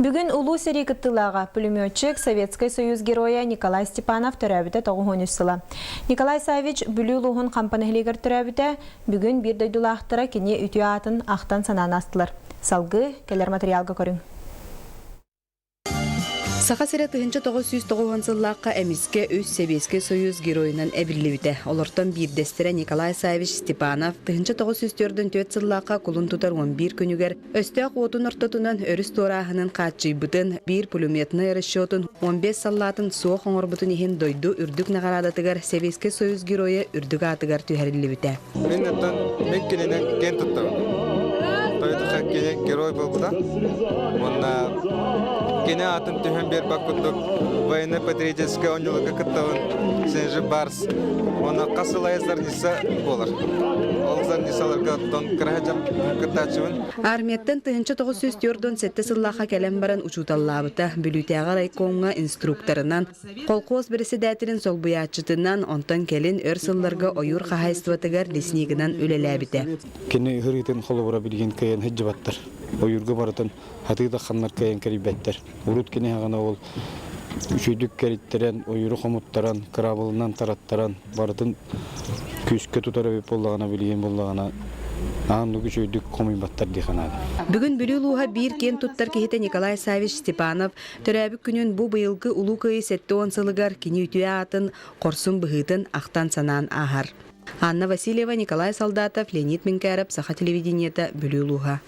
Бүгүн Улуу сэрии кыттыылааҕа, пулеметчик, Советскай Союз Геройа Николай Степанов төрөөбүтэ 93 сыла. Николай Саввич Бүлүү улууһун Хампа нэһилиэгэр төрөөбүтэ. Бүгүн биир дойдулаахтара кини үтүө аатын ахтан-санаан аастылар. Салгыы кэлэр материалга көрүҥ. Саха сирэ 1990 сыллаахха эмискэ үс Сэбиэскэй Союз геройунан эбиллибитэ. Олортон биирдэстэрэ Николай Саввич Степанов 1944 сыллаахха кулун тутар 11 күнүгэр өстөөх уотун ортотунан өрүс туорааһынын хааччыйбытын, биир пулеметнай расчетун 15 саллаатын суох оҥорбутун иһин дойду үрдүк наҕараадатыгар Сэбиэскэй Союз Геройа үрдүк аатыгар түһэриллибитэ. Мин оттон мин кининэн киэн туттабын. Тойтуха кини герой буолбута. Уонна кини аатын түһэн биэрбэт курдук военно-патриотическай оонньууларга кыттабын. Сенжи Барс. Уонна хас сыл айы зарница буолар. Ол зарницаларга оттон кыраһа дьон кыттааччыбын. Армияттан 1947 сыллаахха кэлэн баран учууталлаабыта. Бүлүүтээҕи райкомҥа инструкторынан, Колхоз бэрэссэдээтэлин солбуйааччытынан, онтон кэлин өр сылларга ойуур хаһаайыстыбатыгар леснигынан үлэлээбитэ. Кини ыһырыытын холобура билигин кыайан сылдьыбаттар. Ойуурга барытын хатыы да ханнар кыайан кэрийбэттэр. Урут кини аҕана ол үчүгдүк кэриттэрэн, ойууру хомуттаран, кыраабылынан тараттаран, барытын күүскэ тутар эбит буоллаҕына, билигин буоллаҕына аан үчүгдүк хомуйбаттар дии санаатым. Бүгүн Бүлүү улууһа биир киэн туттар киһитэ Николай Саввич Степанов Төрөөбүт күнүн бу быйылгы Улуу Кыайыы 70 сылыгар кини үтүө аатын, хорсун быһыытын ахтан-санаан ааһар. Анна Васильева, Николай Солдатов, Леонид Минкәров, Саха телевидениета, Бүлүү улууһа.